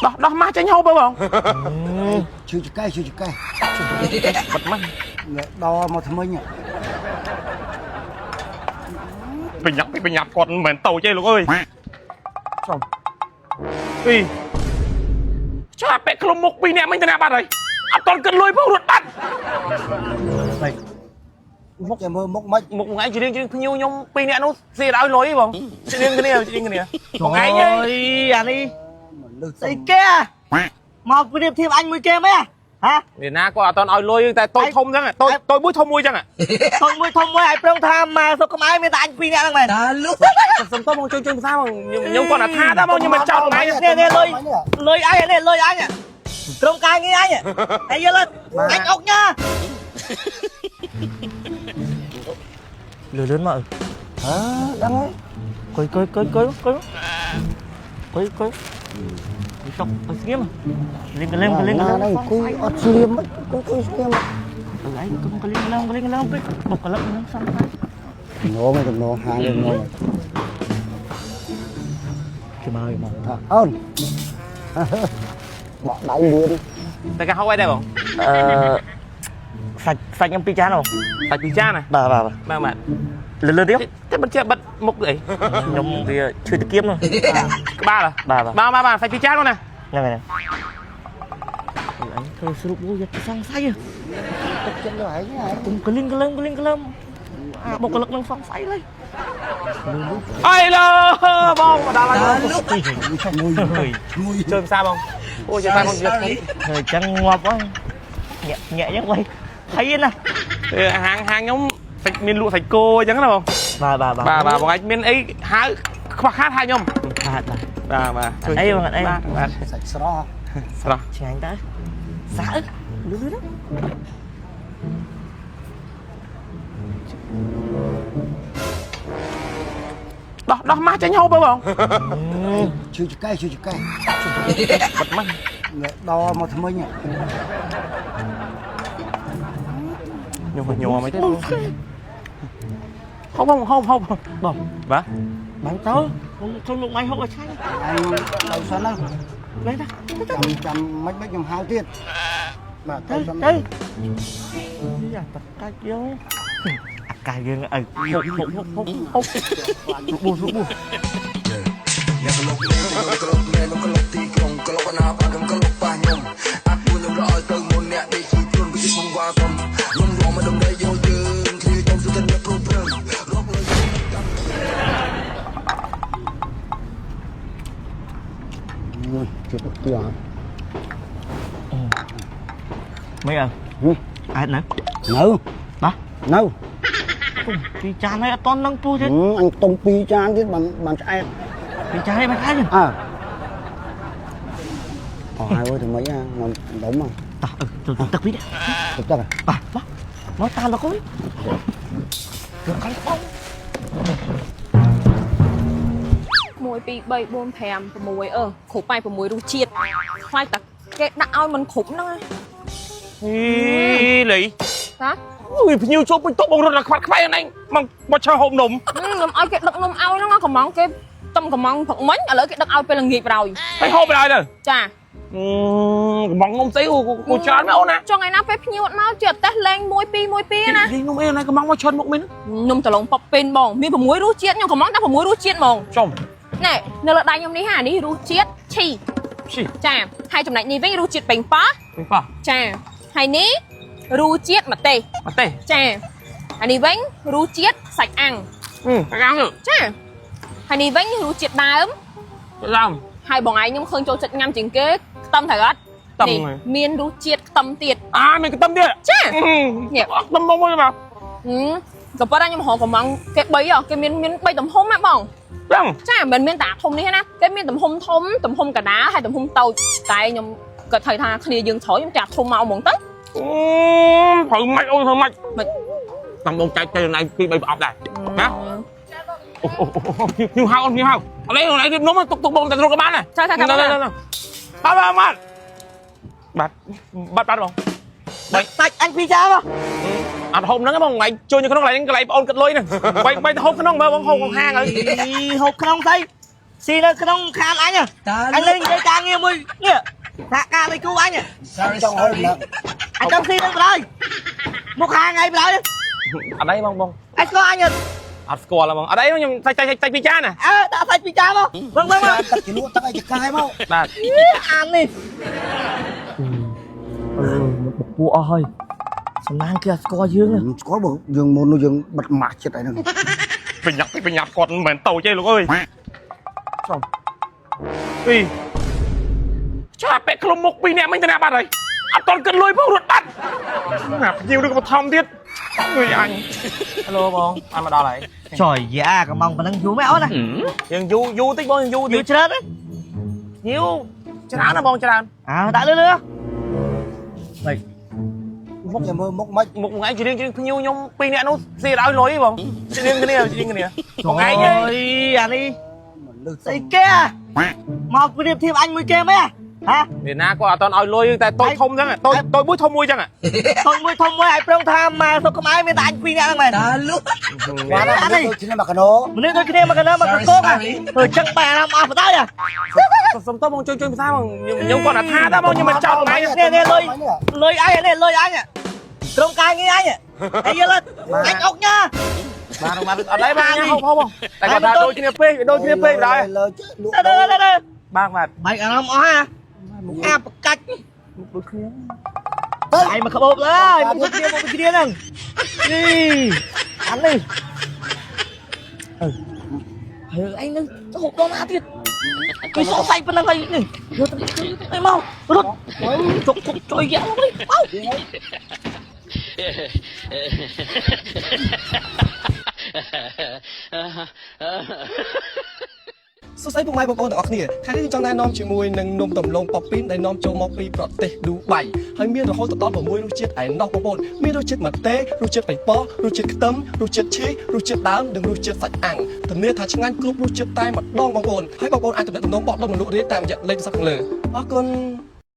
ដោះដោះម៉ាស់ចេញហូបបង ឈឺចកេះឈឺចកេះ បិទម៉ាស់ ដមកថ្មិញ បញ្ញាប់បញ្ញាប់គាត់មិនមែនតូចទេលោកអើយចំអីឆាពាក់ឃ្លុំមុខពីរនាក់មិញទៅណាបាត់ហើយអត់តន់គិតលុយផងរត់បាត់ មុខចាំមើលមុខមិន មុខថ្ងៃជារៀងជាភ្ញៀវខ្ញុំពីរនាក់នោះស៊ីឲ្យលុយបងជារៀងគ្នាជារៀងគ្នាបងឯង អើយអានេះ លឹះ ស្អីគេមកប្រៀបធៀបអញមួយគេមែនហ៎ នេះណាគាត់អត់តន់ឲ្យលុយតែតូចធំចឹងតូចតូចមួយធំមួយចឹង តូចមួយធំមួយឲ្យប្រងថាមកស្រុកខ្មែរមានតែអញពីរនាក់ហ្នឹងមែន តាលុក សុំតោះបងជួយជួយភាសាបងខ្ញុំគាត់ថាថាបងខ្ញុំមិនចោលបងឯង នេះនេះលុយលុយអញនេះលុយអញក្រុមការងារអញហើយយល់អញអុកញ៉ាលឿនលឿនមក អើដឹងហើយ កុយកុយកុយកុយកុយកុយកុយចុកឲ្យស្ងៀមលៀងកលៀងកលៀងកលៀង ហ្នឹងគូអត់ស្លៀមគូគូស្លៀម អើយកុំកលៀងកលៀងកលៀងកលៀងពេកបុកកលឹកនឹងសំខាន់ ងងតំណងហាងងង គេមកមក ថាអូនបកដៃលឿន តែគេហៅអីដែរបង អឺសាច់សាច់ខ្ញុំពីរចានហ៎ សាច់ពីរចានណា បាទបាទ បាទបាទ លឿនលឿនទៀត តែមិនចេះបិទមុខអី ខ្ញុំវាឈឺតាគៀមនោះ ក្បាល បាទបាទ បាទបាទបាទសាច់ពីរចាននោះណា ហ្នឹងហើយអញធ្វើស្រូបអូយកសង្ស័យ ទឹកចិត្តលើឯងហ៎ គុំកលៀងកលឹមកលៀងកលឹមអាបុកកលឹកនឹងសង្ស័យឡើយ អីឡូបងមកដល់ហើយ តាលុក ឈ្ងុយឈ្ងុយ ជួយភាសាបងអូជួយភាសាបងយក ធ្វើអញ្ចឹងងាប់ហើយញាក់ញាក់អញ្ចឹងវិញភ័យណា ហាងហាងខ្ញុំសាច់មានលក់សាច់គោអញ្ចឹងណាបង បាទបាទ បាទបាទបងឯងមានអីហៅខ្វះខាតហៅខ្ញុំ បាទបាទ បាទបាទ អីបងអី បាទបាទ សាច់ស្រស់ ស្រស់ ឆ្ងាញ់តើសាអើលឿនលឿន ដោះដោះម៉ាស់ចេញហូបបង ឈឺចកេះឈឺចកេះ បិទម៉ាស់ ដមកថ្មិញ ខ្ញុំញ័រមិនទេហូបបងហូបហូប បង បាទ បាញ់ទៅខ្ញុំធ្វើលោកម៉ៃហូបឲ្យឆ្ងាញ់ ឯងទៅសិនណា លេងតា ចាំចាំមិនមិនខ្ញុំហៅទៀតបាទទៅ ទៅ សិន ទៅយ៉ាតកាច់យើងអាកាសយើងឲ្យហូបហូបហូបហូបរបួសរបួស អ្នកក្លុកក្លុកមែនក្លុកទីក្រុងក្លុកណាបាខ្ញុំក្លុកប៉ះខ្ញុំអាក់ខ្ញុំរអើទៅមុនអ្នកនេះគឺខ្លួនវាជាវ៉ាកំខ្ញុំរមមកដើម្បីយកយើងគ្នាខ្ញុំសុទ្ធតែអ្នកព្រោះព្រឹងរកលុយ មួយជិះទៀត មិនអើអត់ណា នៅ បាទ នៅ ពីរចានហើយអត់តន់នឹងពោះទៀត អញទុំពីរចានទៀតបានបានឆ្អែត ពីរចានហើយមិនឆ្អែតទេ អើអស់ហើយអើយធ្វើម៉េចណាខ្ញុំដុំ តោះទៅទឹកពីរ ទឹកទឹក បាទបាទមកតាមលោកអើយទៅកាន់បង 1 2 3 4 5 6អឺគ្រប់ហើយ6រសជាតិខ្លាចតែគេដាក់ឲ្យមិនគ្រប់ហ្នឹង ហីលី ណា អូយភ្ញៀវចូលពេញតុបងរត់ដល់ខ្វាត់ខ្វែងហ្នឹងមកមកឆើហូបនំ ខ្ញុំឲ្យគេដឹកនំឲ្យហ្នឹងកំងគេតំកំងព្រឹកមិញឥឡូវគេដឹកឲ្យពេលល្ងាចប្រោយ ហើយហូបបណ្ដោយទៅ ចា កំងនំស្អីគូច្រើនមែនអូនណា ចង់ឯណាពេលភ្ញៀវអត់មកជាអត់តេះលេង1 2 1 2ណា និយាយនំអីណាកំងមកច្រើនមុខមែន នំដលងប៉ុកពេនបងមាន6រសជាតិខ្ញុំកំងតែ6រសជាតិហ្មង ចំ ណែនៅលើដៃខ្ញុំនេះហានេះរសជាតិឈី ឈី ចាហើយចំណែកនេះវិញរសជាតិប៉េងប៉ោះ វិញប៉ោះ ចាហើយនេះរសជាតិម្ទេស អត់ទេ ចាអានេះវិញរសជាតិសាច់អាំង អាំង ចាហើយនេះវិញរសជាតិដើម ដើម ហើយបងឯងខ្ញុំឃើញចូលចិត្តញ៉ាំជាងគេខ្ទឹមត្រូវអត់ ខ្ទឹម នេះមានរសជាតិខ្ទឹមទៀត អាមានខ្ទឹមទៀត ចា នេះខ្ទឹមមកមួយបាទ ហឹមក៏ប៉ុន្តែខ្ញុំរកកំងគេ3ហ៎គេមានមាន3ទំហំណាបង ចឹង ចាមិនមែនមានតែអាធំនេះទេណាគេមានទំហំធំទំហំកណ្ដាលហើយទំហំតូចតែខ្ញុំក៏ត្រូវថាគ្នាយើងត្រូវខ្ញុំចាក់ធំមកហ្មងទៅ ត្រូវម៉េចអូនត្រូវម៉េច ម៉េច តាមបងចែកទៅណៃពី3ប្រអប់ដែរណាអូអូអូខ្ញុំហៅអូនខ្ញុំហៅអត់ទេអូនឯងរៀបនំទុកទុកបងតែរត់ក៏បានដែរ ចាចាចា បាទបាទបាទបាទបាទបាទបង សាច់អញពីរចានមក អត់ហូបហ្នឹងបងថ្ងៃជួយនៅក្នុងកន្លែងកន្លែងបងអូនគិតលុយហ្នឹងបីបីទៅហូបក្នុងមើលបងហូបក្នុងហាងហើយ ហូបក្នុងស្អី ស៊ីនៅក្នុងខានអញអញលេងនិយាយការងារមួយនេះសហការដៃគូអញ ចង់ហូបឡើង អញចង់ស៊ីនឹងបណ្ដោយមកខាងថ្ងៃបណ្ដោយ អត់អីបងបង អញស្គាល់អញអត់ អត់ស្គាល់បងអត់អីខ្ញុំសាច់សាច់សាច់ពីរចានណា អើដាក់សាច់ពីរចានមកបងបងមក ទឹកជាលក់ទឹកអីចកាយមក បាទ អាននេះអឺមកពូអស់ហើយសំណាងគេអត់ស្គាល់យើង ស្គាល់បើយើងមុននោះយើងបិទម៉ាស់ចិត្តអីហ្នឹង បញ្ញាប់បញ្ញាប់គាត់មិនមែនតូចទេលោកអើយចំអីឆាពាក់ឃ្លុំមុខពីរនាក់មិញទៅណាបាត់ហើយអត់តន់គិតលុយផងរត់បាត់ណាភ្ញៀវនឹងក៏បឋមទៀតអើយអញហេឡូបងអញមកដល់ហើយ ចយយ៉ាកំងប៉ុណ្ណឹងយូរមែនអូនណា យើងយូរយូរតិចបងយើងយូរតិច យូរច្រើនណា ញៀវច្រើនណាបងច្រើន អើដាក់លឿនលឿន មុខតែមើលមុខមិន មុខថ្ងៃជារៀងជារៀងភ្ញៀវខ្ញុំពីរនាក់នោះស៊ីឲ្យលុយបងជារៀងគ្នាជារៀងគ្នា បង ឯង អើយអានេះ លឺ ស្អីគេមកប្រៀបធៀបអញមួយគេមែនហ៎ នេះណាគាត់អត់តន់ឲ្យលុយតែតូចធំចឹងតូចតូចមួយធំមួយចឹង ធំមួយធំមួយឲ្យប្រងថាមកស្រុកខ្មែរមានតែអញពីរនាក់ហ្នឹងមែន តាលុះ បាទនេះដូចគ្នាមកកណោ មនុស្សដូចគ្នាមកកណ្ដាលមកកកកអឺចឹងបែរអារម្មណ៍អស់បណ្ដោយ សុំតបងជួយជួយភាសាបងខ្ញុំគាត់ថាតបងខ្ញុំមិនចោលថ្ងៃ នេះនេះលុយលុយអញនេះលុយអញក្រុមការងារអញអីយល់អញអុកញ៉ា បាទបាទអត់អីបាទហូបហូបបងតែគាត់ថាដូចគ្នាពេកដូចគ្នាពេកដែរ លើលក់ ទៅទៅទៅ បាទបាទ បែកអារម្មណ៍អស់ហ่าអាបកាច់ ដូចគ្នា ទៅ ឯងមកក្បោបឡើយមកដូចគ្នាមកដូចគ្នាហ្នឹងនេះអានេះអឺហើយឯងនឹងហូបដល់ណាទៀតគឺសង្ស័យប៉ុណ្ណឹងហើយនេះយកទៅអីមករត់ជុកជុកចុយយ៉ាមកនេះបោ សួស្តីពុកម៉ែបងប្អូនទាំងអស់គ្នាថ្ងៃនេះខ្ញុំចង់ណែនាំជាមួយនឹងនំដំឡូងប៉ពីនដែលនាំចូលមកពីប្រទេសឌូបៃហើយមានរហូតដល់6រសជាតិឯណោះបងប្អូនមានរសជាតិម្ទេសរសជាតិប៉េងប៉ោះរសជាតិខ្ទឹមរសជាតិឈីសរសជាតិដើមនិងរសជាតិសាច់អាំងធានាថាឆ្ងាញ់គ្រប់រសជាតិតែម្ដងបងប្អូនហើយបងប្អូនអាចទំនាក់ទំនងបោះដុំមនុស្សរាយតាមរយៈលេខទូរស័ព្ទខាងលើអរគុណ។